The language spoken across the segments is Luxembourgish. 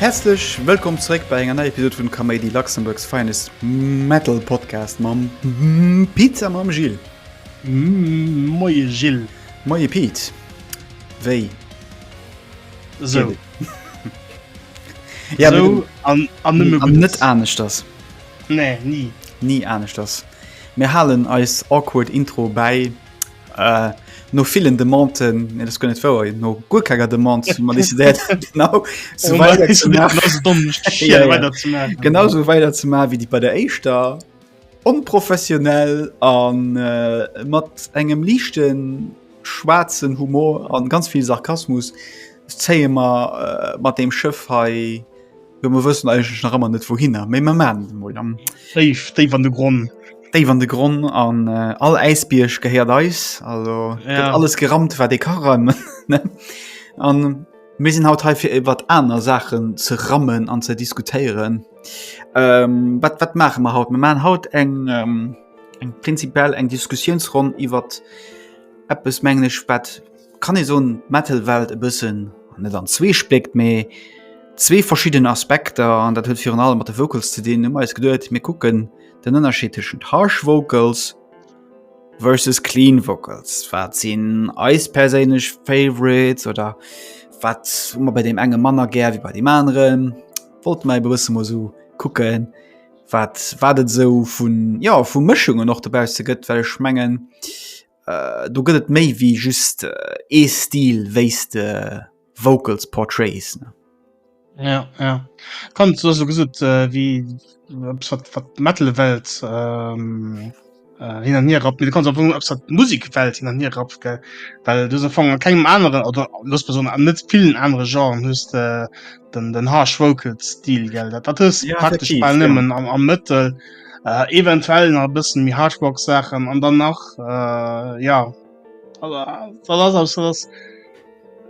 Häerzlech wëllkomm zeréck bei enger neier Episode vun Kaméidi, Luxembourg's finest Metal Podcast mam Pit a mam Gilles. Moie Gilles. Moie Pit. Wéi? Sou. Ja, Sou an, an nëmme Guddes. Net aneschters. Nee, ni. Ni aneschters. Mir halen eis awkward Intro bäi. Äh, no villen Demanden, nee, das guer net wouer, no guer kenger Demande hu mer decidéiert, genau sou weider ze maachen. Ja, ja. Genau sou weider ze maachen, wéi déi bei der éischter. Onprofessionell an äh, mat engem liichten schwaarzen Humor an ganz vill Sarkasmus zéie mer äh, mat deem Schëff hei Jo, mer wëssen eigentlech nach ëmmer net wouhinner, mee mer maachen et emol. Déif, déif an de Gronn. Déif an de Gronn an äh, all Äisbierg gehéiert eis. Also ja. gëtt alles gerammt, wat ee ka rammen. An mir sinn haut hei fir iwwer aner Saachen ze rammen an ze diskutéieren. Ähm, wat, wat maache mer haut? Mir maachen haut eng, ähm, eng prinzipiell eng Diskussiounsronn iwwer eppes mengen ech, wat kann ee soen, d'Metal-Welt e bëssen net an zwee spléckt, mee zwee verschidden Aspekter an dat huet virun allem mat de Vocals ze dinn. Hu mer eis geduet, mir kucken den Ënnerscheed tëschent harsh Vocals versus clean Vocals. Wat sinn eis perséinlech Favorites oder wat hu mer bei deem enge manner gär wéi bei deem aneren? Wollte mer ebe bësse mol esou kucken, wat wat et esou vun, jo, vu Mëschungen och dobausse gëtt, well ech mengen, Do gëtt et méi wéi just ee Stil wéi s de Vocals portrays. Ja, ja. Kann du so gesot wéi eppes wat wat d'Metal-Welt ähm, äh, hin an hier rappt. Mee du kanns am Fong eppes wat d'Musekwelt hin an hier rappt, gell? Well du hues am Fong an kengem aneren oder looss mer soen an net villen anere Genren hues de den den Harsh Vocal Stil, gell? Dat dat hues Ja, praktesch effektiv, bal ja. nëmmen am am Metal. Äh, eventuell nach e bëssen méi Hardrock Saachen an dann nach äh, ja dat ass ass dat ass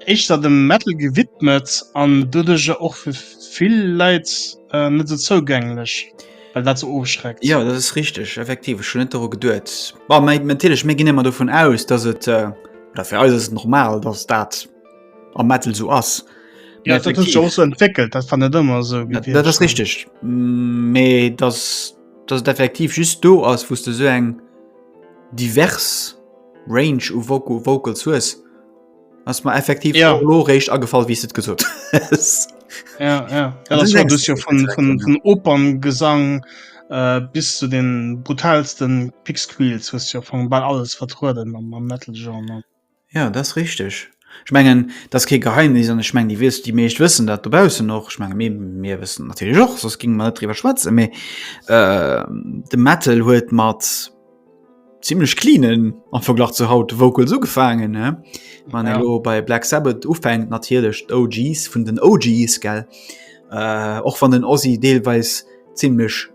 éischter dem Metal gewidmet an doduercher och fir vill Leit äh, net sou zougänglech, well dat sou ofschreckt. Ja, dat ass richteg, effektiv. Ech hunn net doru geduet. Bon, mä natierlech, mir ginn ëmmer dovun aus, dass et, äh, oder fir eis ass et normal, dass dat am Metal sou ass. Ja, dat huet sech och sou entwéckelt, dat war net ëmmer sou gewiescht. Dat ass richteg, mee dass, dass et effektiv just do ass, wou s de sou eng divers Range u Vocals hues, ass mer effektiv ja. elo réischt agefall, wéi s de et gesot hues. Ja, ja. ja das war dus jo vun, vun, vun Operngesang äh, bis zu den brutalsten Pick-Squeals hues jo vun bal alles vertrueden am, am Metal-Genre. Ja, dat ass richteg. Ech mengen, dat ass kee Geheimnis an ech mengen, déi wiess, déi meescht wëssen dat dobaussen och. Ech menge mir, mir wëssen et natierlech och, soss géinge mer net driwwer schwätzen, mee de Metal huet mat zimmlech cleanen, am Verglach zu haut, Vocals ugefaangen, ne? Wann ee lo bei Black Sabbath ufänkt, natierlech d'OGs vun den OGs, gell? Och wann den Ozzy deelweis zimmlech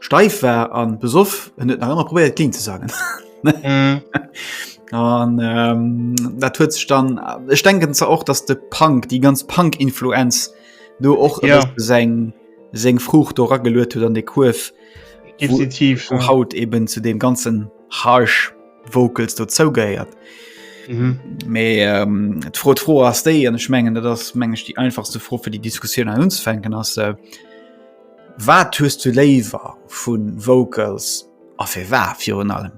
steif war an besoff, en huet nach ëmmer probéiert clean ze sangen. Mm. An ähm, dat huet sech dann ech denken zwar och, dass de Punk déi ganz Punk-Influenz do och Ja. seng seng Fruucht do rageluet huet an de Kuerf Definitiv. wo Ja. haut eben zu dem ganzen harsh Vocals dozou gehéiert. Mhm. Mee ähm, d'Fro d'Fro ass déi an ech mengen dat ass meng ech déi einfachste Fro fir déi Diskussioun hei unzefänken ass äh, Wat hues du léiwer vu Vocals a firwat virun allem?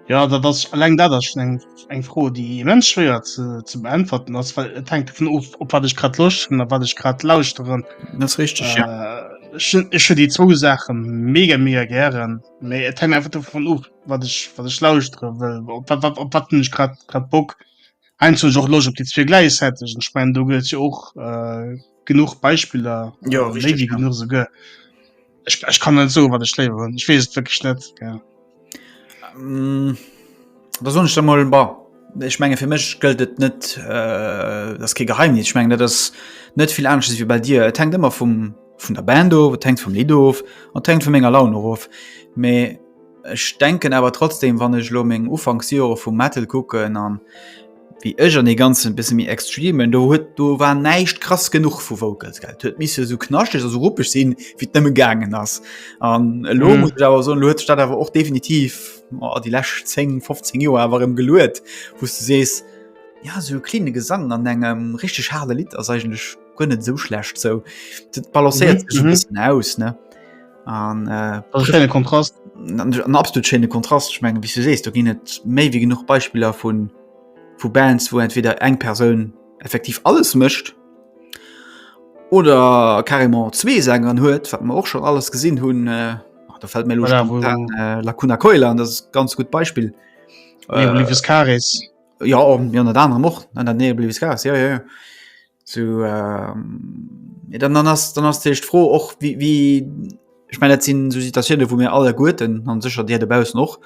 Ja dat ass alleng dat ass schon eng eng Fro déi immens schwéier ze ze beäntwerten ass, well et hänkt dovun of op wat ech grad Loscht hunn a wat ech grad lauschteren. Dat ass richteg, ja. Äh, ech hunn ech hunn déi zwou Saache mega mega gären, mee et hänkt einfach dovun of wat ech wat ech lauschtere wëll, op wat wat op wat hunn ech grad grad Bock. Heiansdo hunn ech och Loscht op déi zwee gläichzäiteg an ech mengen do gëtt et jo och äh, genuch Beispiller ja, äh, méi wéi genuch souguer. Ech, ech kann net soen, wat ech léiwer hunn. Ech weess et wierklech net. Ja. Mm, da soen ech der mol bah, ech menge fir mech gëllt et net äh, dat ass kee Geheimnis. Ech mengen dat ass net vill aneschters wéi bei dir. Et hänkt ëmmer vum vun der Band of, et hänkt vum Lidd of, an et hänkt vu menger Laun och of. Mee ech denken awer trotzdem, wann ech elo meng Ufanksjore vum Metal kucken an wéi ech an dee ganzen bësse méi extremen, do huet do war näischt krass genuch vu Vocals gell. Et huet misse sou knaschteg a sou ruppeg sinn, wéi et nëmme gaangen ass. An elo Mhm. muss ech awer soen, elo huet sech dat awer och definitiv oh, déi lescht 10, 15 Joer awer erëm geluet, wou s du sees, ja sou e cleane Gesang an engem richteg haarde Lidd ass eigentlech. guer net esou schlecht sou. Dat balancéiert mhm, sech e mhm. bëssen aus ne. An äh, schéine Kontrast. An absolut schéine Kontrast. Ech mengen, wéi s du sees, do ginn et méi wéi genuch Beispiller vun vu Bands, wou entweder eng Persoun effektiv alles mécht oder carrément zwee Sängeren huet, wat mer och schon alles gesinn hunn. Äh, da fällt mir lo voilà, wo, spontan äh, Lacuna Coil an, das ist ganz gut Beispiel. Äh, Oblivious Caris. Ja, ja, ënnert anerem och an der Nähe Oblivious Caris, ja, ja, ja. So, ähm, ja, dann, dann ass dann ass d'Fro och wie, wie ich mein, dat sinn so Situatiounen, wou mir alleguerten an sécher Dir dobaussen och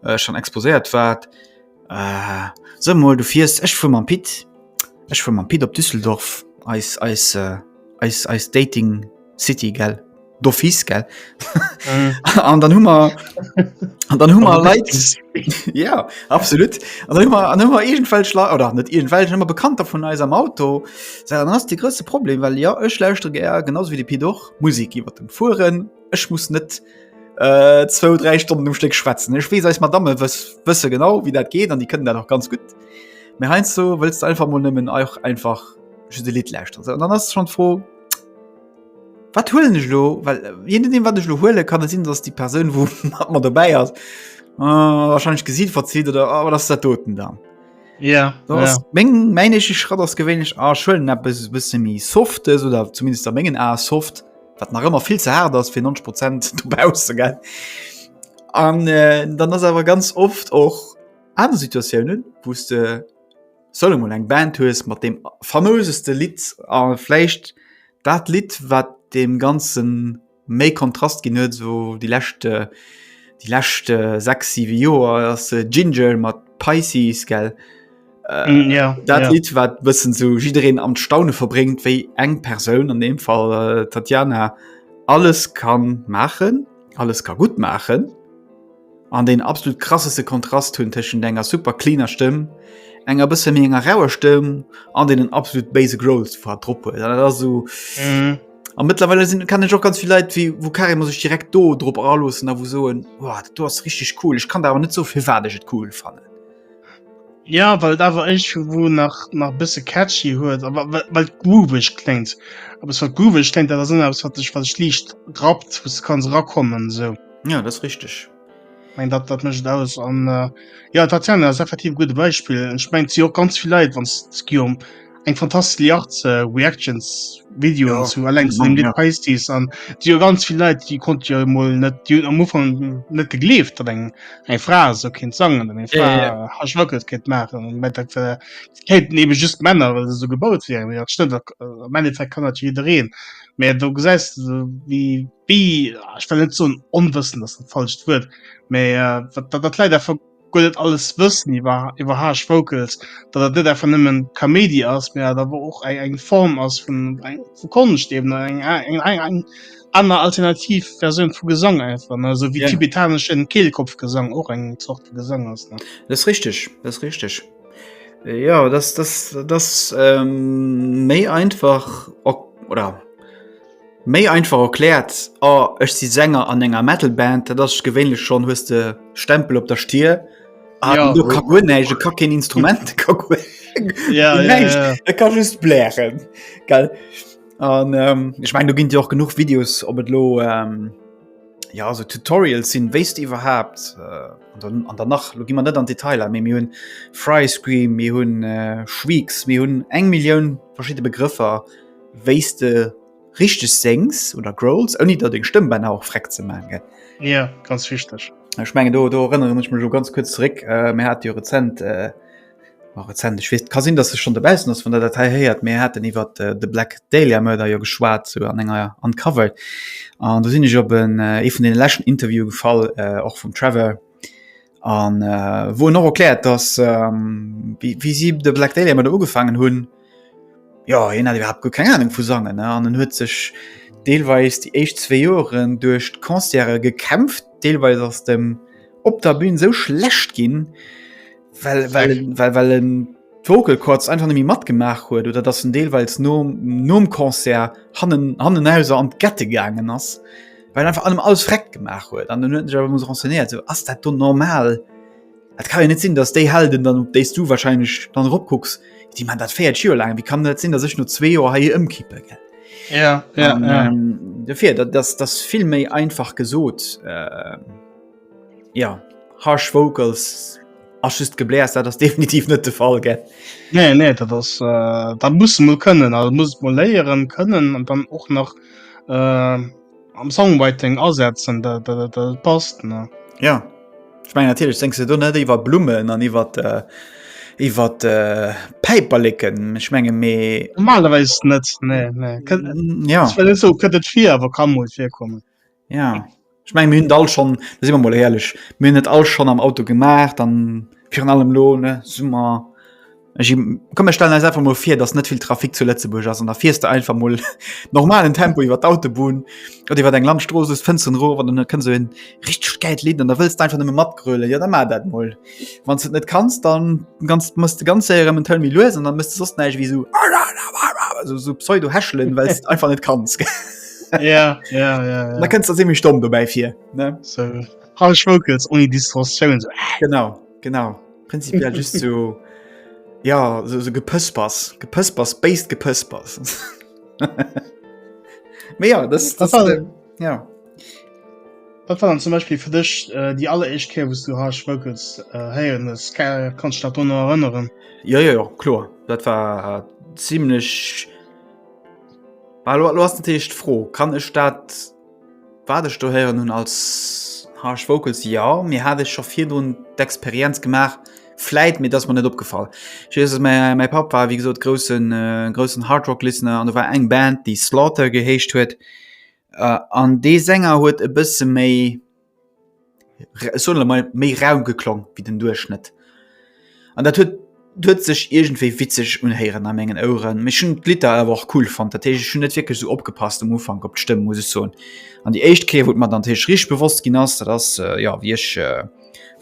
äh, schon exposéiert waart. Äh, so mol du fiers ech fuer mam Pit ech fuer mam Pit op Düsseldorf eis eis äh, eis eis Dating City gell d'office gell mm. an dann hummer an dann hummer Leit ja absolut an dann hummer an hummer irgendwelch Leit oder net irgendwelch immer bekannter vun eis am Auto dann ass de größte Problem well ja ech lauschtere gär genauso wie de Pit och Musik iwwer dem Fuhren ech muss net äh, zwou drei Stunden um Stück schwätzen ech wees eis Madame wëss wësse genau wie dat geht an die kënnen dat auch ganz gut mir heiansdo wëllst du einfach mal nëmmen auch einfach just e Lied lauschteren so, und dann ass schon froh Wat huelen ech lo? Well je nodeem wat ech lo huele kann et sinn, datt déi Persoun wou mat mer dobäi ass äh, wahrscheinlech d'Gesiit verzitt oder oh, wat ass dat doten dann? Ja, Da ass ja. meng mäin éischte Schratt ass gewéinlech ah, ech huelen eppes e bësse méi softes oder zumindest a mengen Ae soft, wat nach ëmmer vill ze haart ass fir 90 Prozent dobausse gell. An äh, dann ass awer ganz oft och aner Situatiounen, wou s de soll emol eng Band hues mat deem famouseste Lidd a vläicht dat Lidd wat deem ganzen méi Kontrast ginn huet sou déi lescht déi lescht 6 7 Joer ass Ginger mat Pisces gell äh, mm, yeah, dat yeah. Lidd wat bëssen sou jiddereen an d'Staune verbréngt wéi eng Persoun an dem Fall äh, Tatjana alles kann maachen alles ka gutt maachen An deen absolut krasseste Kontrast hunn tëschent enger super cleaner Stëmm, enger bësse méi enger rauer Stëmm an deenen absolut béise Growls wou hatt drop huet. Dat ass esou. Mhm. A mëttlerweile sinn kennen ech och ganz vill Leit wéi wou carrément sech direkt do drop aloossen a wou soen, Wow, dat do ass richteg cool. Ech kann der awer net soe firwat ech et cool fannen. Ja, well et awer iergendwou nach nach e bësse catchy huet a well well et grooveg kléngt. Eppes wat grooveg kléngt, dat ass ëmmer eppes wat dech wat dech liicht rappt, wou s de kanns erakommen esou. Ja, dat ass richteg. Meng dat dat mécht et aus an äh, ja Tatjana ass effektiv e gudde Beispill. Ech mengt si och ganz vill Leit wann s Guillaume eng fantastesch Art äh, Reactions Videoen Ja, zu alleng zu dem ja. Lidd Pisces an si jo ganz vill Leit déi konnte jo mol net déi hunn am Ufank net gegleeft, datt eng eng Fra esou kéint sangen, datt eng Ja, Fra ja, ja. Harsh Vocals kéint maachen an dat äh, kéinten ebe just Männer, well se esou gebaut wieren. Mee dat stëmmt, dat, äh, am Endeffekt kann dat jiddereen. Mee do gesäis de wéi wéi ech well net soen onwëssend ass dat falscht Wuert, mee äh, dat, dat, dat Leit einfach guer net alles wëssen iwwer iwwer harsh Vocals, datt dat net einfach nëmmen Kaméidi ass, mee dat awer och eng eng Form ass vun eng vu Konscht eben eng eng eng eng aner alternativ Versioun vu Gesang einfach ne, esou wéi Ja. tibetaneschen Kehlkopfgesang och eng Zort vu Gesang ass ne. Dat ass richteg, dat ass richteg. Ja, das, das, das ähm, méi einfach oder Méi einfach erkläert, oh ech si Sänger an enger Metal-Band, dat ass gewéinlech schonn, hues de Stempel op der Stier. Ah, Ja. du ka guer näischt, e ka keen Instrument, e ka guer Ja, ja, näischt, ja. e ka just blären. Gell? An ähm, ech meng, do ginn et jo och genuch Videos, ob et lo ähm, ja, so Tutorials sinn, wéi s de iwwerhaapt äh, an dann, an dann nach, lo gi mer net an d'Detailer, mee mir hunn Fry Scream, mir hunn äh, Shrieks, mir hunn eng Millioun verschidde Begrëffer, wéi s de richteg séngs oder growls, ouni der deng Stëmmbänner och freck ze maachen, gell? Ja, ganz wichteg. Ech mengen do do erënneren ech mech lo ganz kuerz zeréck, äh, mir hate jo rezent äh, oh, rezent, ech weess, ka sinn, dass se schonn dobaussen ass, wann der dat hei héiert, mir haten iwwer äh, The Black Dahlia Murder jo geschwat, sou an enger Uncovered. An do sinn ech op en äh, ee vun deene leschten Interviewe gefall, äh, och vum Trevor, an äh, wou en och erkläert, dass ähm, wéi, wéi si The Black Dahlia Murder ugefaangen hunn, Jo, hien hat iwwerhaapt guer keng Ahnung vu Sangen ne an en huet sech deelweis déi éischt zwee Joeren duerch d'Concerte gekämpft. Deelweis ass dem op der Bühn sou schlecht ginn, well well en well well en d'Vocal Cords einfach net méi matgemaach huet oder dass en deelweils nom nom Concert hannen hannenauser an d'Gette gaangen ass, well einfach allem alles vreckt gemaach huet. An dann huet en sech awer mol renseignéiert, sou ass dat do normal? Et kann jo net sinn, dass déi Helden dann, op déi s du wahrscheinlech dann eropkucks, déi man dat 40 Joer laang. Wéi kann dat sinn, dass ech no zwee Joer hei ëmkippe gell? Ja, ja, An, ja. ähm, dofir, dat, das, das vill méi einfach gesot. Äh, ja, harsh Vocals ass just Gebläers, dat ass definitiv net de Fall gell? Nee, nee, dat ass äh, dat muss mol kënnen, also muss mol léieren kënnen an dann och nach äh, am Songwriting asetzen, dat, dat, dat passt ne. Ja. Ech mengen natierlech sengs de do net iwwer Blummen an iwwer äh, iwwer äh, Päiperleken. Ech menge mee Normalerweis net, nee, nee. Kënnt, ja. ech well net soen, kënnt net vir, awer kann mol virkommen. Ja. Ech menge mir hunn et all schonn, da si mer mol éierlech, mir hunn et all schonn am Auto gemaach, dann virun allem lo ne Summer. Ech komm mir stellen eis einfach mol vir, dass net vill Trafic zu Lëtzebuerg ass an da fiers de einfach mol normalen Tempo iwwer d'Autobunn oder iwwer eng Landstrooss, hues d'Fënsteren erof an dann kënnt esou en richteg gäilt Lidd an da wëlls de einfach nëmme matgrölen. Jo da maach dat mol. Wann s de et net kanns, dann ganz mëss de ganz séier erëm en Toun méi lues an dann mëss de soss näischt wéi esou esou esou pseudo hechelen, well s de einfach net kanns. Ja, ja, ja, ja. Da kënns der zimmlech domm dobäi vir, ne? So harsh Vocals ouni Distortioun, sou. Genau, genau. Prinzipiell just so ja so, so Gepëspers, Gepëspers, béist Gepëspers. Mee ja, das, das, war, äh, ja. Wat war dann zum Beispiel fir dech äh, déi alleréischt Kéier, wou s du Harsh Vocals äh, héieren hues? Kanns du dat do nach erënneren? Ja, ja, ja, kloer. Dat war ziemlech. Lo, lo ass natierlech d'Fro, kann ech dat Wat ech do héieren hunn als harsh vocals, jo, mee hat ech scho virdrun d'Experienz gemaach, vläit, mee et ass mer net opgefall. Ech weess, dass mäi, mäi Papp war wéi gesot groussen, groussen Hard Rock Listener an do war eng Band, déi Slaughter geheescht huet, an dee Sänger huet e bësse méi, ech soen elo mol, méi rau geklong wéi den Duerchschnëtt. An dat huet huet sech iergendwéi witzeg unhéieren a mengen Oueren. Mee ech hunn d'Lidder awer och cool fonnt. Dat heescht, ech hunn net wierklech esou opgepasst um Ufank op d'Stëmm, muss ech soen. An déi éischt Kéier, wou et mer dann natierlech richteg bewosst ginn ass, dat ass, jo, wéi ech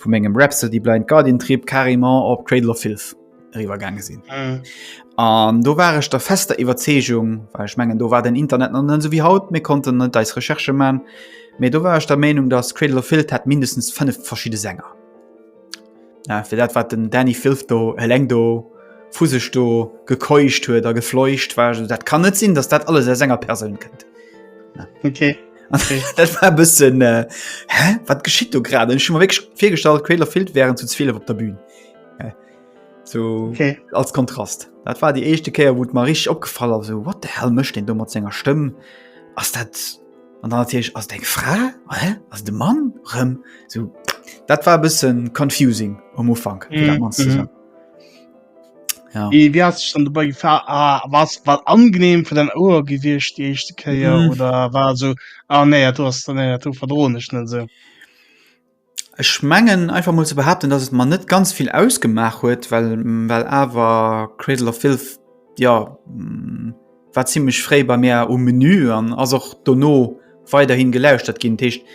vu mengem Rhapsody Blind Guardian Trip carrément op Cradle of Filth eriwwer gaange sinn. An do war ech der fester Iwwerzeegung, well ech mengen, do war den Internet nach net esou wéi haut, mir konnten net eis Recherchë man, mee do war ech der Meenung, datt Cradle of Filth hätt mindestens 5 verschidde Sänger. Ja, fir dat wat den Dani Filth do eleng do vu sech do gekeucht huet a gefleucht war, dat kann net sinn, dass dat alles aus enger Persoun kënnt. Ja. Okay. okay. dat war e bëssen äh, hä? Wat geschitt do grad? Ech hu mer wierklech virgestallt, Cradle of Filth wären zu 12 op der Bühn. Ja. So okay. als Kontrast. Dat war déi éischte Kéier, wou et mer richteg opgefall ass, so what the hell mécht deen do mat senger Stëmm? Ass dat An dann natierlech, ass et eng Fra? Hä? Ass et e Mann? Rëm so. Dat war e bëssen confusing um Ufank, fir dat mannst ze soen. Ja. Wie, wie hat sich dann dabei gefallen? Ah, was war angenehm für dein Ohr gewiescht die erste Kéier mm. oder war so ah nee, du hast nee, du verdroen ich net so. Ech mengen einfach mol ze behaapten, dass et mer net ganz vill ausgemaach huet, well well awer Cradle of Filth jo war zimmlech fréi bei mär um Menü an ass och dono weiderhin gelauschtert ginn. Dat heescht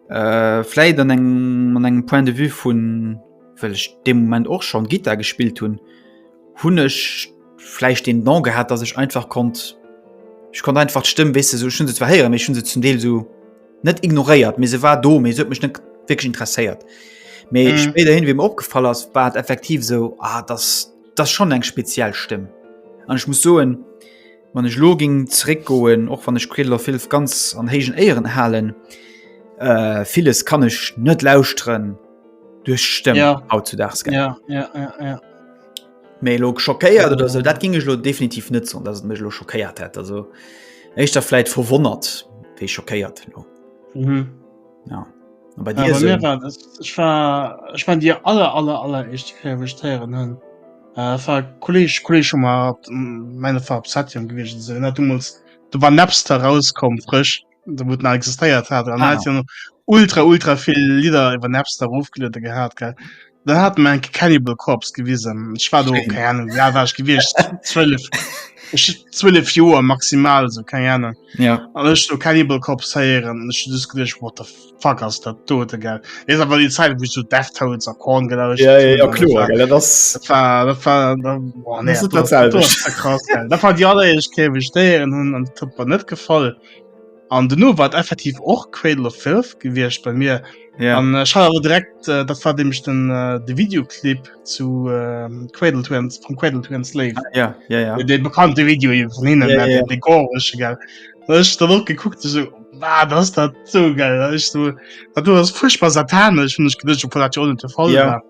vläit an engem an engem Point de vue vun, well ech dee Moment och schonn Gittar gespillt hunn, hunn ech vläicht den Don gehat, dass ech einfach konnt, ech konnt einfach d'Stëmm, weess de, sou ech hunn se zwar héieren, mee ech hunn se zum Deel sou net ignoréiert, mee se war do, mee se huet mech net wierklech interesséiert. Mee mm. spéiderhin, wéi mir opgefall ass, war et effektiv sou, ah, das, das schon eng speziell Stëmm. An ech muss soen, wann ech lo ging zréckgoen, och wann ech Cradle of Filth ganz an héijen Éieren halen, äh, villes kann ech net lauschteren duerch Stëmm ja. hautzudaags. Ja, ja, ja, ja. Mee elo schockéiert oder sou, dat ging ech lo definitiv net soen, dass et mech elo schockéiert hätt. Also éischter vläit verwonnert wéi schockéiert elo. Mhm. Ja. A bei Ja, dir bei mir sou? war das, ich war, ich mein, die aller, aller, aller éischte Kéier, wou ich d'héieren hunn, äh, war Kolleg, Kolleg hu mer, meine war op Septium gewiescht, esou, en hat deemools, do war Napster rauskomm, frësch. wou et nach existéiert hat an hat ja ultra ultra vill Lieder iwwer Napster rofgeluede gehat gell. Dann hat mir eng Cannibal Corpse gewisen. Ich war do keine Ahnung, ja war ich gewiescht 12 ich 12 Joer maximal so keine Ahnung. Ja. An ech do Cannibal Corpse héieren ech just geduecht what the fuck ass dat dote gell. Is awer die Zeit wou ich so Deftones a Korn gelauschtert Ja, ja, ja hunn, kloer, dat gell, dat ass war, dat war, dat war, dat, boah, nee, Das ist dat, dat dat selwecht. war krass gell. Dat war die alleréischt Kéier wou ich d'héieren hunn an dat huet mer net gefall. An duerno war et effektiv och Cradle of Filth gewiescht bei mir. Ja. An ech hat awer direkt, äh, dat war nämlech den, äh, de Videoclip zu äh, Cradle to Ens, vum Cradle to Enslave. Ah, ja, ja, ja. De, de bekannte Video eben vun hinnen, Ja, ne, ja. den, de goreschen, gell. Da ech dann och gekuckt, so, ah, das ist dat so geil. Da ich so, dat do ass furchtbar satanisch, hunn ech geduecht, obwohl dat jo och net de Fall Ja. war.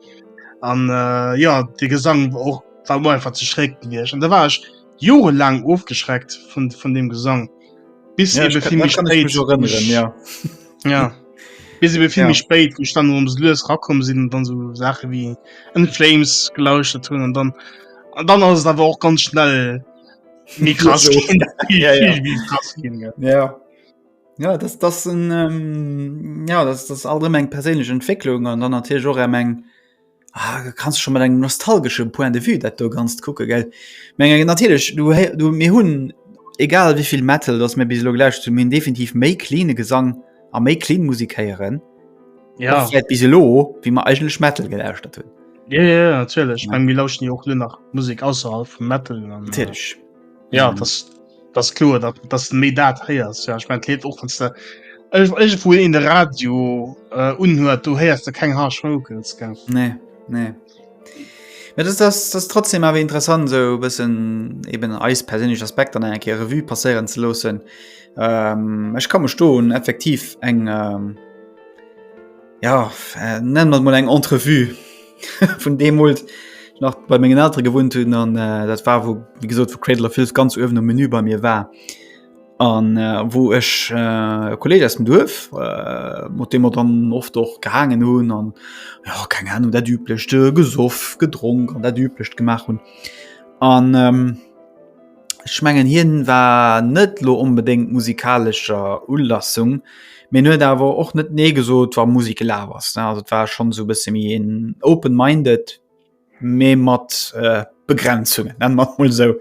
An äh, ja, de Gesang war och war mir einfach ze schräg gewiescht. An da war ech jorelaang ofgeschreckt vun, vun dem Gesang. Bis Ja, eben ich kann, vill méi dat kann ich spéit mech erënneren, ja. ja. Bis eben vill Ja. méi spéit, wou ech dann erëm sou lues rakomm sinn und dann sou Saache wéi In Flames gelauschtert hunn an dann an dann ass et awer och ganz schnell méi krass So. ginn. Ja, ja. Vill méi krass ginn, gell. Ja. Ja, das, das en, ähm, ja, das, das alt ëmmer eng perséinlech Entwécklung an dann natierlech och ëm eng ah, kannst du schon mat engem nostalgesche Point de vue dat do ganzt kucke gell. Menge natierlech du, du mir hunn egal wievill Metal dass mir bis elo gelauschtert hunn, mir hunn definitiv méi cleane Gesang a méi clean Musik héieren. Ja. Och vläit bis elo, wéi mer eigentlech Metal gelauschtert hunn. Ja, ja, ja, natierlech. Ja. Ich mein, mir lauschten jo och lo nach Musik ausserhalb vum Metal. An, äh, Natierlech. Ja, Mhm. das, das kloer, dat, dass du méi dat héiers. Ja, ich mein, d'Leet och, wann du irgendwo in de Radio äh, unhuet, du héiers du keng harsh Vocals, gell? Nee, nee. Ja, das, das, das trotzdem awer interessant so bëssen eben eis perséinlech Aspekter an eng Kéier Revue passéieren ze loossen. Ähm, ech ka mech do un effektiv eng ähm, ja, äh, nennen wir mol eng Entrevue vun deemools nach bei mengen Eltere gewunnt hunn an äh, dat war wou wie gesot vu Cradle of Filth ganz uewen um Menü bei mir war. An äh, wou ech äh, e Kolleg aus dem Duerf äh, mat deem mer dann oft och gehaangen hunn an ja keng Ahnung dat üblecht äh, gesoff, gedronk an dat üblecht gemaach hunn. An ähm, Ech mengen hien war net lo onbedéngt musikalescher Ulassung, mee en huet awer och net nee gesot wa Musik gelaf ass ne. Also et war schonn esou e bësse méi een open minded, mee mat Begrenzungen, nenne mer et mol esou.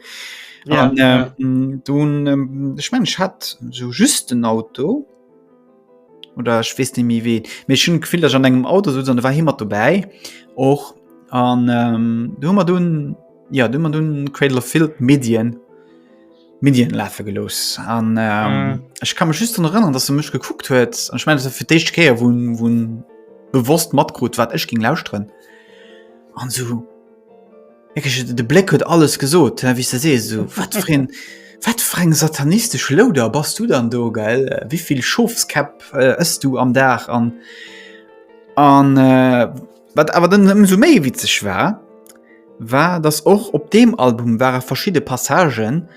Ja, An ja. dunn, ech mengen ech hat esou just den Auto oder ech weess net méi wéi, mee ech hunn d'Gefill, datt ech an engem Auto souz an do war hie mat dobäi och an du hu mer dunn, Ja du mat un Cradle of Filth Medien Medien lafe gelooss an ähm, mm. ech kann mech just dran erinnern, dass se mech gekuckt huet an ech mein, fir d'éischt Kéier wo wo bewosst matkrut wat ech ging lauschteren an so wirklich, de Bléck huet alles gesot wéi se se so wat fir een wat fir eng satanistesch Louder bass du dann do geil wievill Schofskäpp äh, ëss du am Dag an an äh, Wat awer dann ëmsou méi witzeg war, war dass och op deem Album ware verschidde Passagen,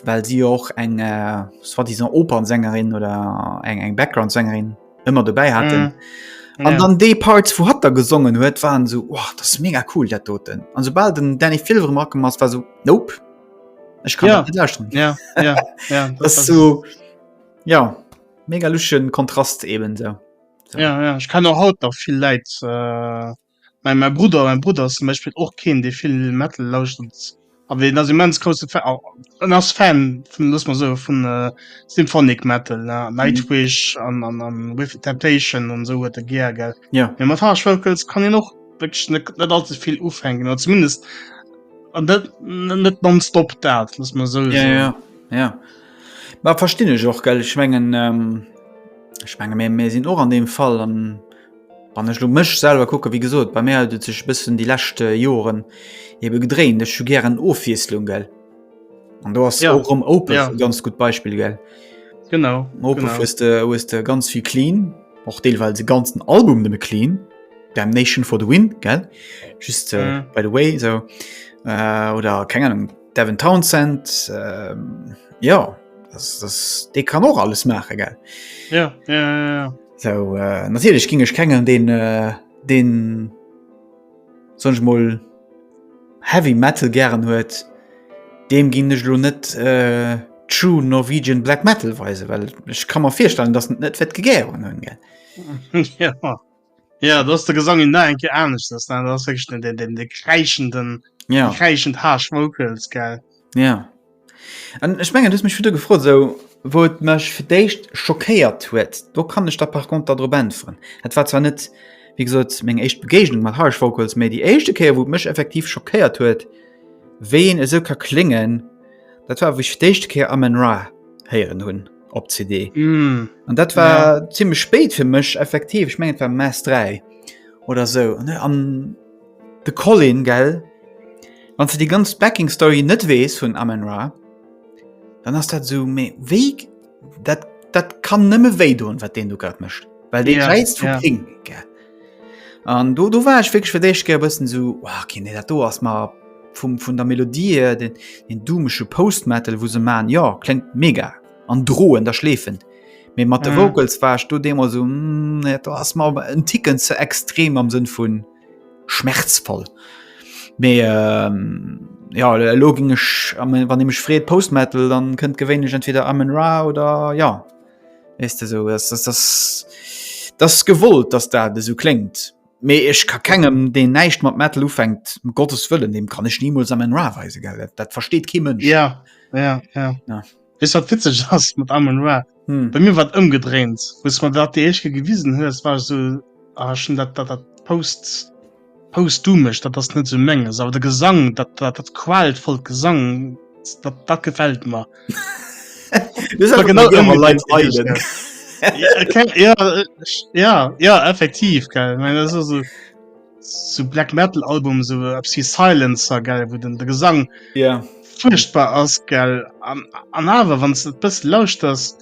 well si jo och eng äh, soi-disant Opernsängerin oder eng eng Backgroundsängerin ëmmer dobäi haten. Mm. An Ja. dann déi Parts, wou hatt da gesongen huet, waren esou, oh, dat ass mega cool dat doten. An soubal den Danny Filth erëm erakomm ass, war sou, nope, ech kann Ja. dat net lauschteren. Ja, ja, ja. Das ist so, ja, mega luschen Kontrast eben so. So. Ja, ja, ich kann auch haut nach vill Leit äh, mein, mein Bruder mein Bruder ass zum Beispiel och keen dee vill Metal lauschtert aber den ass immens grouse Fan oh, en ass Fan vun lass mal so vun äh, Symphonic Metal ne? Nightwish an an an With Temptation an so huet er gär gell Ja. ja, mat Harsh Vocals kann een och wirklich net, net allze vill ufänken oder zumindest an dat net nonstop dat lass mal so Ja, soen. ja, ja. Ma verstinn ech och gell. Ech mengen ähm, ech menge mir, mir sinn och an deem Fall an wann ech lo mech selwer kucke wéi gesot, bei mir huet et sech e bëssen déi lescht äh, Joren ebe gedréint. Ech hu gären Ofwiesslung gell. An do ass Ja. och erëm Opeth Ja. e ganz gutt Beispill gell. Genau. Opeth genau. hues de hues de ganz vill clean, och deelweis e ganzen Album nëmme clean. Damnation for the win gell just äh, Mhm. by the way so äh, oder keng Ahnung Devin Townsend ähm, ja das, das, dee kann och alles maache gell Ja, ja, ja, ja. so äh, natierlech ging ech kengem den äh, den soll ech mol Heavy Metal gären huet deem ginn ech lo net äh, True Norwegian Black Metal weise well ech kann mer virstellen dass en et net wäert gegären hunn gell ja. Ja, das der Gesang in da enke anescht ass ne? Das wirklich den, den, den, den kräischenden ja kräischend harsh Vocals geil. Ja. An ech mengen, du hues mech virdu gefrot, esou wou et mech fir d'éischt schockéiert huet. Do kann ech der par contre der drop äntweren. Et war zwar net, wéi gesot, meng éischt Begéignung mat Harsh Vocals, mee déi éischte Kéier, wou et mech effektiv schockéiert huet, wéi een esou ka kléngen, dat war, wou ech fir d'éischte Kéier Amenra héieren hunn. op CD. Mm. An dat war ja. ziemlech spéit fir mech effektiv. Ech mengen et war Mass 3 oder sou. An de Colin gell, wann du déi ganz Backing Story net weess vun Amen Ra, dann ass dat sou méi wéi dat dat kann nëmme wéi doen, wat deen do grad mécht. Well dee yeah, jäizt vu yeah. Ping gell. An do, do war ech wierklech fir d'éischt Kéier e bëssen sou, oh, okay, nee, dat do ass mar vum, vun der Melodie hier, den, den doomesche Post-Metal, wou se man, ja, kléngt mega an drohend a schleefend. Mee mat de mm. Vocals war ech do deemol so, mm, nee, do ass mar en Ticken ze extrem am Sënn vun schmerzvoll. Mee ähm, ja, elo ging ech, wann ee mech freet Post-Metal, dann kënnt gewéinlech entweder Amen Ra oder ja. Weißt du, so, das, das, das, das ist gewollt, dass dat esou kléngt. Mee ech ka kengem, deen näischt mat Metal ufänkt, um Gottes Wëllen, deem kann ech niemals Amen Ra weisen, gell? Dat, dat versteet kee Mënsch. Ja, ja, ja. ja. Weißt du, wat witzeg ass mat Amen Ra? Hm. Bei mir war et ëmgedréint. Wou s mer dat déi éischt Kéier gewisen hues, war ech sou, ah, schon dat, dat, dat Post, Post-Doomeg, dat ass net sou menges. Awer de Gesang, dat, dat, dat qualvollt Gesang, dat, dat gefält mer. Das genau ëmgedréint. Ja, ja, ja, ja, effektiv, gell. Ich mein, das ist so, so Black Metal Album so eppes wéi Silencer gell wou den de Gesang yeah. furchtbar ass gell an, an awer wann du et bëssen lauschters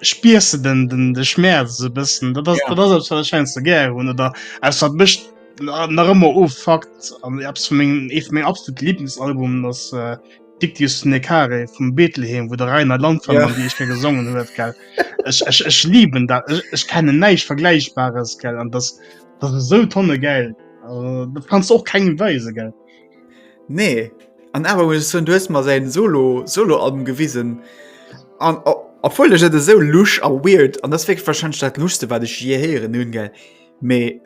spiers du den den de Schmerz e bëssen dat ass yeah. dat ass eppes wat ech heiansdo gär hunn oder eppes wat mech nach ëmmer offuckt an eppes vu mengem ee vu mengem absolute Lieblingsalbumen ass äh, Dictys Nekare vum Bethlehem, wou de Rainer Landfermann ja. déi ech gesongen huet gell. Ech, ech, ech lieben dat ech, ech kennen näischt Vergläichbares gell an das das ist so tonne geil. Also, dat kannst du och kengem weise gell. Nee an awer muss ech soen, du hues mer säin Solo Soloalbum gewisen an obwuel ech et esou lusch a weird an das wierklech wahrscheinlech dat luschste wat ech je héieren hunn gell, mee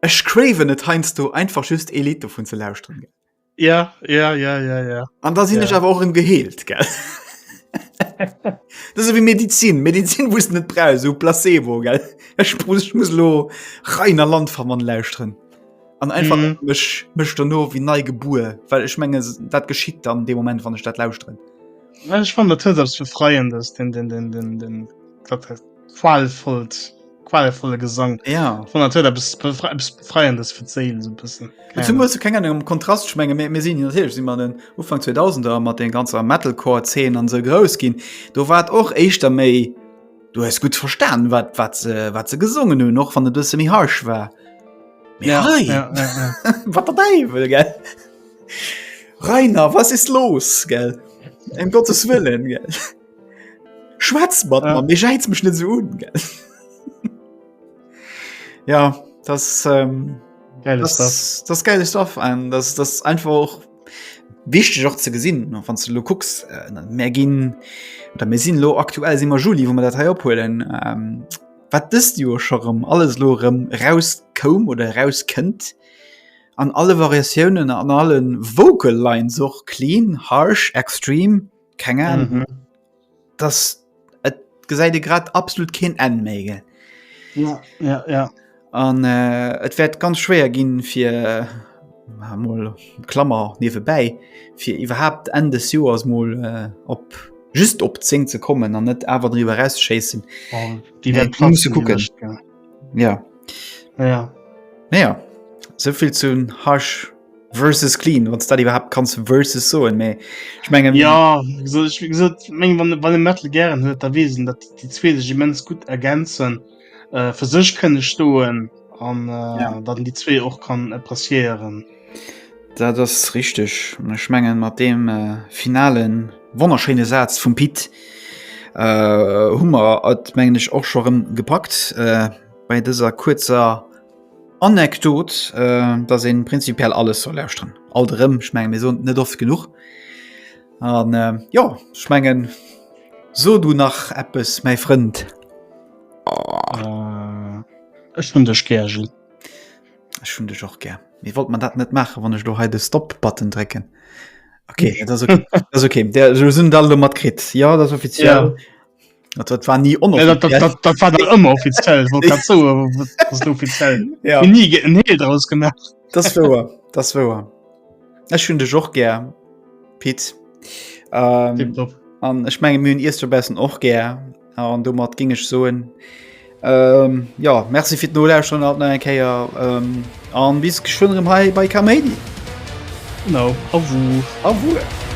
ech craven et heiansdo einfach just ee Lidd dovun ze lauschteren gell. Ja, ja, ja, ja, ja. An da sinn ja. ech awer och rem geheelt gell. Das ist wie Medizin Medizin wusst net brauch so Placebo gell. Ech muss, ich muss lo Rainer Landvermann lauschteren. An einfach mhm. mech mech no wie nei gebuer, well ech menge dat geschitt dann de Moment wann ech dat lauschteren. Ech fand dat huet eppes Befreiendes den den den den den dat qualvollt qualvolle Gesang. Ja. Von dat huet eppes eppes Befreiendes fir d'Séil sou bëssen. Zum keng Ahnung am Kontrast ech menge mir sinn natierlech si mer den Ufank 2000er mat den ganzer Metalcore Zeen an sou grouss ginn. Do war et och éischter méi du hues gutt verstan wat wat se wat se gesongen hunn, och wann et bësse méi harsh war. Mee Ja, hei ja, ja, ja. wat der Däiwel gell. Rainer, was ist los gell? Em Gottes Willen gell. Schwätz mat ja. mir jäiz mech net so un gell. ja das ähm, geile das, das geile Stoff an das das einfach auch wichtig och ze gesinn wann du lo kucks äh, mehr ginn oder mir sinn lo aktuell si immer Juli wo man dat hei ophuelen ähm, wat dëst Joer scho rëm alles lo rëm rauskoum oder rauskënnt an alle Variatiounen an allen Vocal Lines och clean harsh extreme keng Ahnung mhm. das et gesäit e grad absolut keen Enn méi gell ja ja ja an äh, et wäert ganz schwéier ginn fir äh, mol Klammer niewebäi fir iwwerhaapt Enn des Joers mol äh, op just op 10 ze kommen an net awer driwwer rausschéissen oh, die nee, musse kucken ja. ja ja naja soviel zu harsh Versus clean, wann du dat iwwerhaapt kanns versus soen, mee ech mengen. Ja, so, ech, wie gesagt, meng, wann, wann e Metal gären huet, da weess en, datt déi zwee sech immens gutt ergänzen, äh, fir sech kënne stoen an äh, Ja. dann déi zwee och kann appreciéieren. Dat ass richteg. An ech mengen, mat deem äh, finalen wonnerschéine Saz vum Pit äh, hu mer et, mengen ech, och scho rëm gepackt äh, bei dëser kuerzer Anekdot, dass een prinzipiell alles soll lauschteren. Alt erëm, ech mengen mir soen et net oft genuch. An jo, ech mengen, so du nach eppes mäi Frënd. Ech hunn dech gär, Gilles. Ech hunn dech och gär. Mee wollt mer dat net maachen, wann ech elo hei de Stop-Button drécken? Okay, dat ass okay. Dat ass okay. Der, elo sinn der elo matkritt. Jo, dat ass offiziell. Ja. Dat, dat war nie Ja, dat, dat, dat, dat war dann ëmmer offiziell so, offiziell ja. nie en Heel draus gemacht das wouer das wouer Ech hun dech och gär Pit ähm, Tipptopp. An ech menge mir hunn Iech dobaussen och gär. An domat géing ech soen, ähm, ja, Merci fir d'Nolauschteren alt nach eng Kéier ähm, an bis geschwënn erëm hei bei Kaméidi. Genau, au revoir. Au revoir.